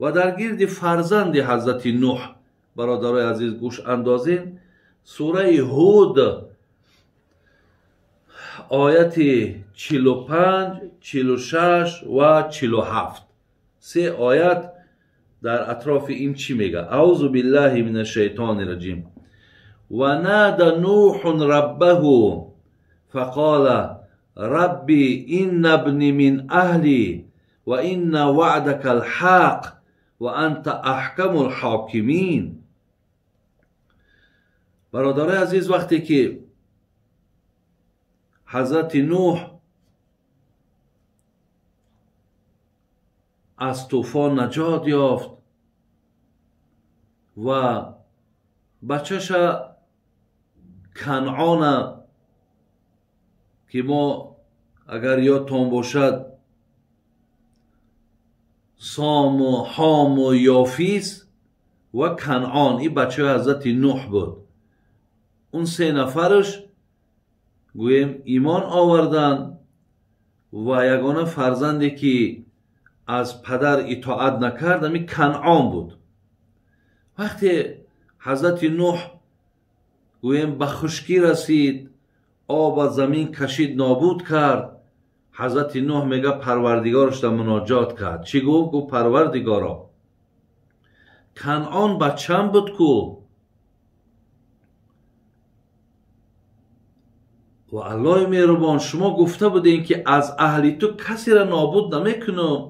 Ва дар гирди фарзанди ҳазрати Нуҳ, бародарои азиз, гӯш андозем. Сураи Ҳуд ояти 45, 46 ва 47, се оят дар атрофи ин чӣ мега? Аузу биллаҳи мина шайтони раҷим. Ва нада нуҳун раббаҳу фақола рабби инна бни мин аҳли ва инна ваъдака алҳақ ва анта аҳкаму лҳокимин. Бародарои азиз, вақте ки ҳазрати Нуҳ аз тӯфон наҷот ёфт ва бачаша Канъона, ки мо агар ёдтон бошад Сому, Ҳому, Ёфис ва Канъон, ин бачаи ҳазрати Нуҳ буд. Он се нафараш гӯем имон оварданд ва ягона фарзанде ки аз падар итоат накард ҳамин Канъон буд. Вақте ҳазрати Нуҳ гӯем ба хушкӣ расид, об аз замин кашид, нобуд кард, ҳазрати Нуҳ мега парвардигорашда муноҷот кард. Чӣ гуфт? Гуфт: парвардигоро, Канъон бачам буд ку, ва Аллоҳи меҳрубон, шумо гуфта будем ки аз аҳли ту касеро нобуд намекунам.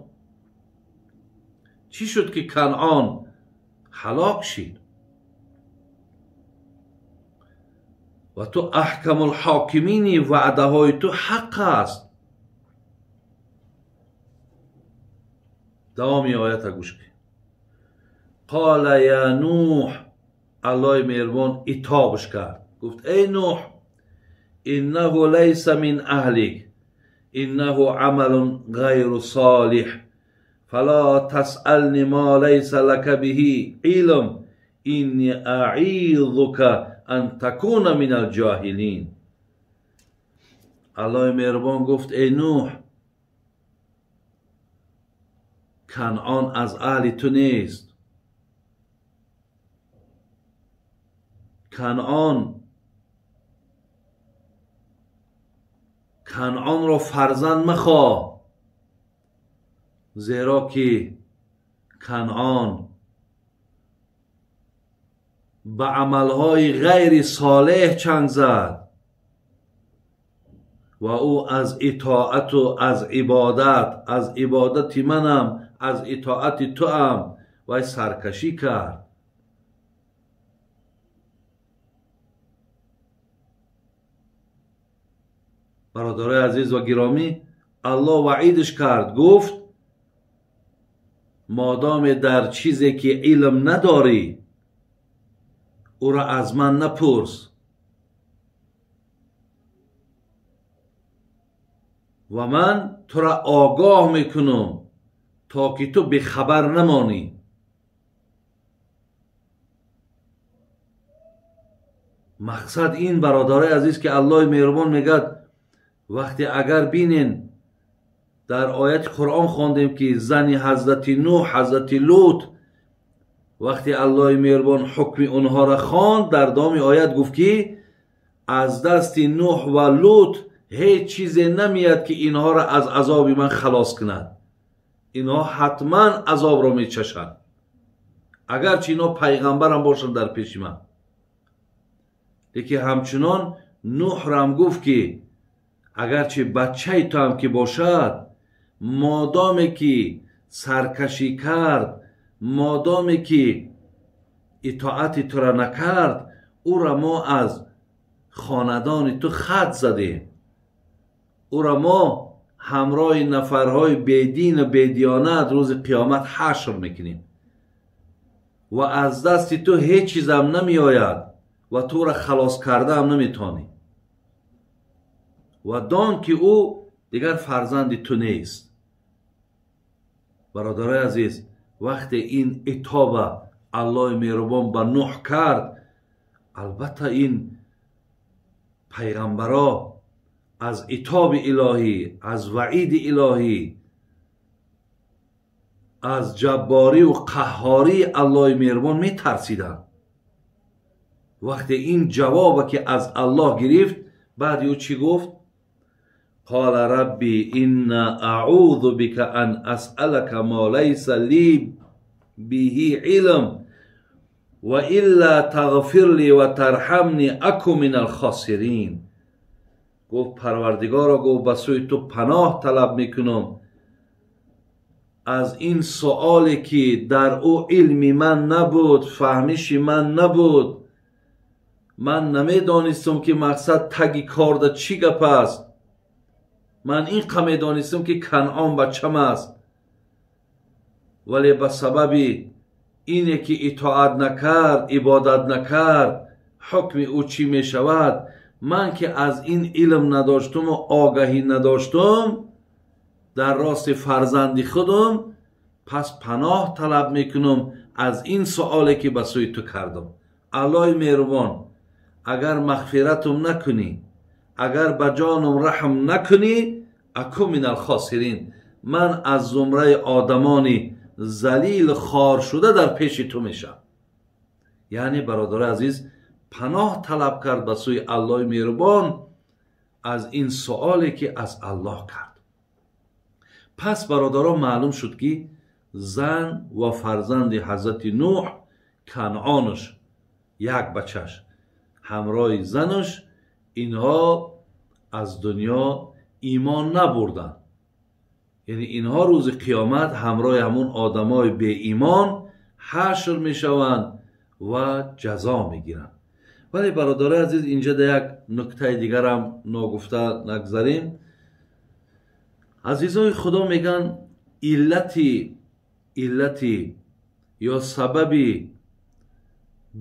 Чӣ шуд ки Канъон ҳалок шид? Ва ту аҳкамулҳокимини, ваъдаҳои ту ҳақ аст. Давоми оята гӯш кун. Қола я Нуҳ, Аллоҳи меҳрубон итобш кард, гуфт: эй Нуҳ, иннаҳу лайса мин аҳлик, иннаҳу амалун ғайру солиҳ, фала тасъални ма лайса лака биҳи илм, инни аъизука ан такуна мин алҷоҳилин. Аллоҳи меҳрубон гуфт: эй Нуҳ, Канъон аз аҳли ту нест. Канъонро фарзанд махоҳ, зеро ки Канъон ба амалҳои ғайри солеҳ чанг зад ва ӯ аз итоату аз ибодат, аз ибодати манам, аз итоати туам вай саркашӣ кард. Бародарои азиз ва гиромӣ, Аллоҳ ваъидаш кард, гуфт: модоме дар чизе ки илм надорӣ, ӯро аз ман напурс ва ман туро огоҳ мекунам то ки ту бехабар намонӣ. Мақсад ин, бародарои азиз, ки Аллоҳи меҳрубон мегӯяд, вақте агар бинен дар ояти Қуръон хондем ки зани ҳазрати Нуҳ, ҳазрати Лут, вақте Аллоҳи меҳрубон ҳукми онҳоро хонд, дар давоми оят гуфт ки аз дасти Нуҳ ва Лут ҳеҷ чизе намеяд ки инҳоро аз азоби ман халос кунад. Инҳо ҳатман азобро мечашанд, агарчи инҳо пайғамбарам бошанд дар пеши ман. Лекин ҳамчунон Нуҳрам гуфт ки агарчи бачаи туам ки бошад, модоме ки саркашӣ кард, модоме ки итоати тура накард, ӯра мо аз хонадони ту хат задем, ӯра мо ҳамроҳи нафарҳои бедину бедиёнат рӯзи қиёмат ҳашр мекунем ва аз дасти ту ҳеҷ чизам намеояд ва тура халос кардаам наметавонӣ. Ва дон ки ӯ дигар фарзанди ту нест. Бародарои азиз, вақте ин итоба Аллоҳи меҳрубон ба Нуҳ кард, албатта ин пайғамбаро аз итоби илоҳӣ, аз ваъиди илоҳӣ, Аз ҷабборию қаҳҳории Аллоҳи меҳрубон метарсиданд. Вақте ин ҷавобе ки аз Аллоҳ гирифт, баъди ӯ чӣ гуфт? Қала рабби инна аъузу бика ан асъалака ма лайса ли биҳи илм ва илла тағфир ли ва тарҳамни аку минал хосирин. Гуфт Парвардигоро, гуфт ба сӯи ту паноҳ талаб мекунам аз ин суоле ки дар ӯ илми ман набуд, фаҳмиши ман набуд. Ман намедонистам ки мақсад таги корда чӣ гап аст. Ман ин қа медонистам ки Канъон бачам аст, вале ба сабаби ине ки итоат накард, ибодат накард, ҳукми ӯ чӣ мешавад? Ман ки аз ин илм надоштуму огаҳӣ надоштум дар рости фарзанди худум, пас паноҳ талаб мекунам аз ин суоле ки ба сӯи ту кардам. Аллоҳи меҳрубон, агар мағфиратум накунӣ, агар ба ҷонум раҳм накунӣ, аку минал хосирин, ман аз зумраи одамони залил хор шуда дар пеши ту мешавам. Яъне бародари азиз, паноҳ талаб кард ба сӯи Аллоҳи меҳрубон аз ин суоле ки аз Аллоҳ кард. Пас бародарон, маълум шуд ки зан ва фарзанди ҳазрати Нӯҳ, Канъонаш, як бачаш ҳамроҳи занаш, инҳо аз дунё имон набурданд. Яъне инҳо рӯзи қиёмат ҳамроҳи ҳамун одамои беимон ҳашр мешаванд ва ҷазо мегиранд. Вале бародарои азиз, инҷа да як нуктаи дигарам ногуфта нагзарем. Азизои Худо мегӯянд иллати ё сабаби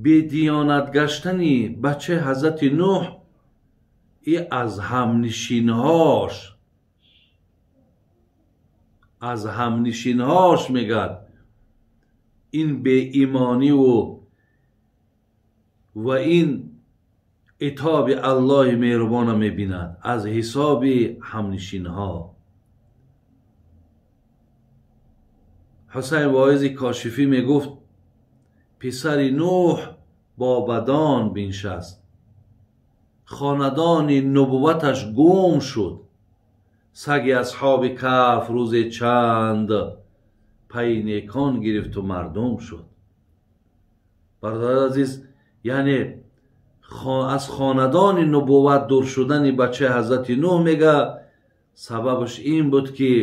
бедиёнат гаштани бачаи ҳазрати Нӯҳ и аз ҳамнишинҳош, аз ҳамнишинҳош мегӯяд ин беимониву ва ин итоби Аллоҳи меҳрубона мебинад аз ҳисоби ҳамнишинҳо. Ҳусайн Воизи Кошифӣ мегуфт писари Нӯҳ бо бадон биншаст, хонадони нубувваташ гум шуд. Саги асҳоби каф рӯзе чанд пайи некон гирифту мардум шуд. Бародари азиз, яъне аз хонадони нубувват дур шудани бачаи ҳазрати Нӯҳ мега сабабаш ин буд ки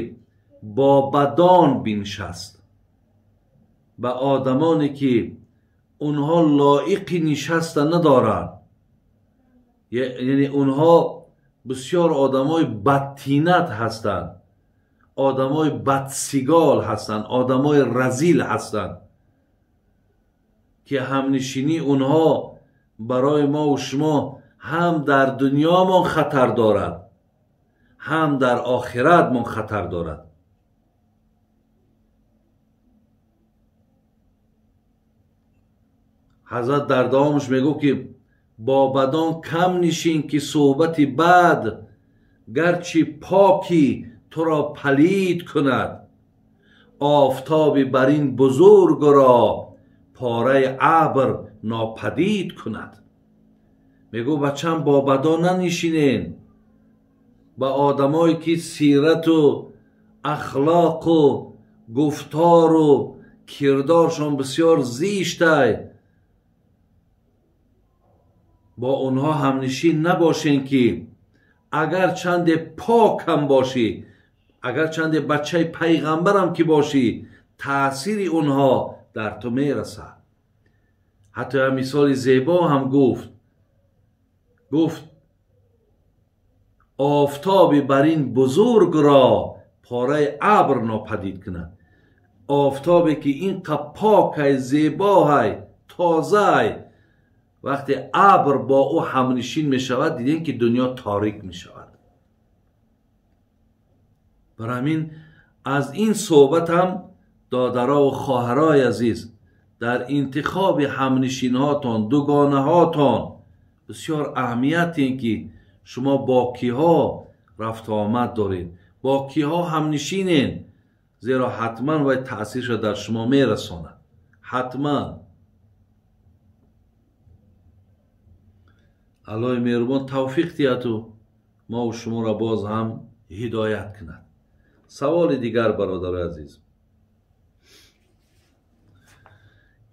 бо бадон биншаст, ба одамоне ки онҳо лоиқи нишаста надоранд. Яъне онҳо бисёр одамои бадтинат ҳастанд, одамои бадсигол ҳастанд, одамои разил ҳастанд ки ҳамнишинии онҳо барои мову шумо ҳам дар дунёмон хатар дорад, ҳам дар охиратмон хатар дорад. Ҳазрат дар давомаш мегӯ ки бо бадон кам нишин ки суҳбати бад гарчи покӣ туро палид кунад, офтоби бар ин бузургро пораи абр нопадид кунад. Мегӯ бачам, бо бадон нанишинен, ба одамое ки сирату ахлоқу гуфтору кирдоршон бисёр зиштай, бо онҳо ҳамнишин набошен ки агар чанде покам бошӣ, агар чанде бачаи пайғамбарам ки бошӣ, таъсири онҳо дар ту мерасад. Ҳатто як мисоли зебо ҳам гуфт. Гуфт офтоби бар ин бузургро пораи абр нопадид кунад. Офтобе ки ин қа покай, зебоҳай, тозаай, вақте абр бо ӯ ҳамнишин мешавад, дидем ки дунё торик мешавад. Барои ҳамин аз ин суҳбат ҳам додарову хоҳарои азиз, дар интихоби ҳамнишинҳотон, дугонаҳотон бисёр аҳамият ин ки шумо бо киҳо рафту омад доред, бо киҳо ҳамнишинен. Зеро ҳатман вай таъсирша дар шумо мерасонад. Ҳатман. Аллоҳи меҳрубон тавфиқ диҳаду мову шуморо боз ҳам ҳидоят кунад. Саволи дигар, бародарои азиз.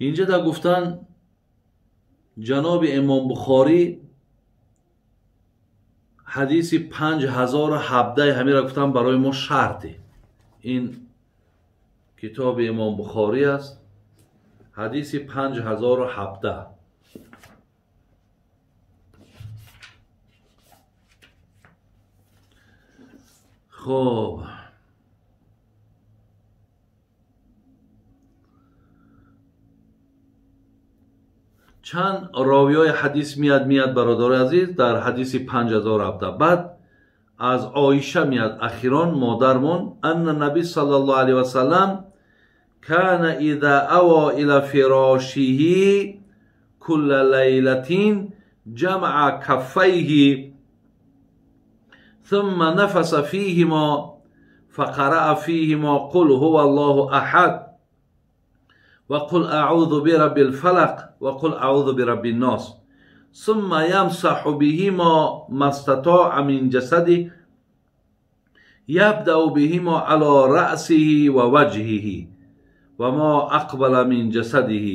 Инҷа да гуфтан ҷаноби Имом Бухорӣ ҳадиси 5017 ҳамира гуфтан барои мо шарте. Ин китоби Имом Бухорӣ аст, ҳадиси 5017. Хоб, чанд ровиҳои ҳадис мияд бародари азиз дар ҳадиси 5017. Баъд аз Оиша мияд ахирон модармон, анна наби саллаллоҳу алайҳи васаллам кана иза ава ила фирошиҳи кулла лайлатин ҷамаа каффайҳи ثم نفس فيهما فقرأ فيهما قل هو الله أحد وقل أعوذ برب الفلق وقل أعوذ برب الناس ثم يمسح بهما ما استطاع من جسده يبدأ بهما على رأسه ووجهه وما أقبل من جسده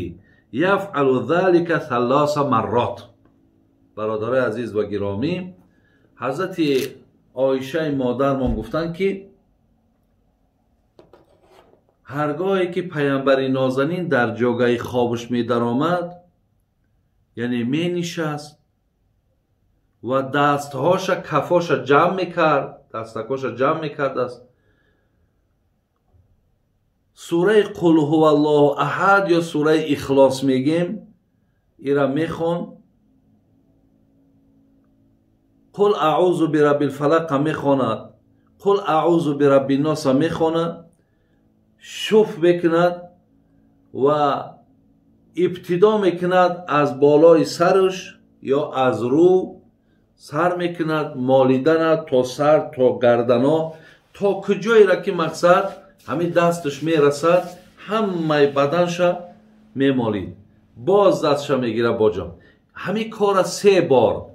يفعل ذلك 3 مرات. برادرای عزیز و گرامی، حضرت عایشه مادرمان گفتند که هرگاهی که پیامبر نازنین در جاگاه خوابش می درآمد، یعنی می نشست و دستهاش کفاش جمع میکرد، دستکاش جمع میکرد است، سوره قل هو الله احد یا سوره اخلاص میگیم ایرا میخوان، قل اعوذ برب الفلق میخواند، قل اعوذ برب الناس میخواند، شف میکند و ابتدا میکند از بالای سرش یا از رو سر میکند مالیدن تا سر تا گردنا تا کجایی را که مقصد همین دستش میرسد همه بدنش میمالید، باز دستش میگیره باجام. همین کار 3 بار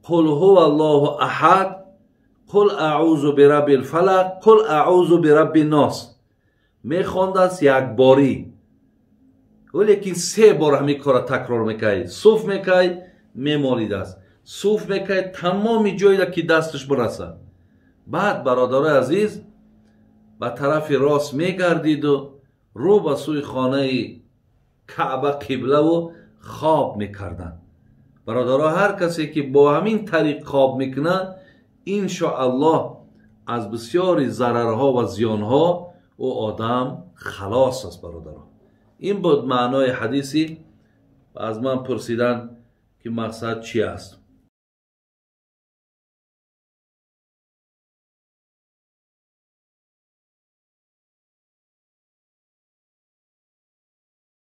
قل هو الله احد، قل اعوذ برب الفلق، قل اعوذ برب الناس میخواند است یک باری، ولیکن 3 بار همین کار تکرار میکرد، صوف میکرد میمالید است، صوف میکرد تمام جایی را که دستش برسد. بعد برادرای عزیز به طرف راست میگردید و رو به سوی خانه کعبه قبله و خواب میکردند. برادرها هر کسی که با همین طریق خواب میکنه انشاءالله از بسیاری ضررها و زیانها او آدم خلاص است. برادرها این بود معنای حدیثی. از من پرسیدن که مقصد چی است.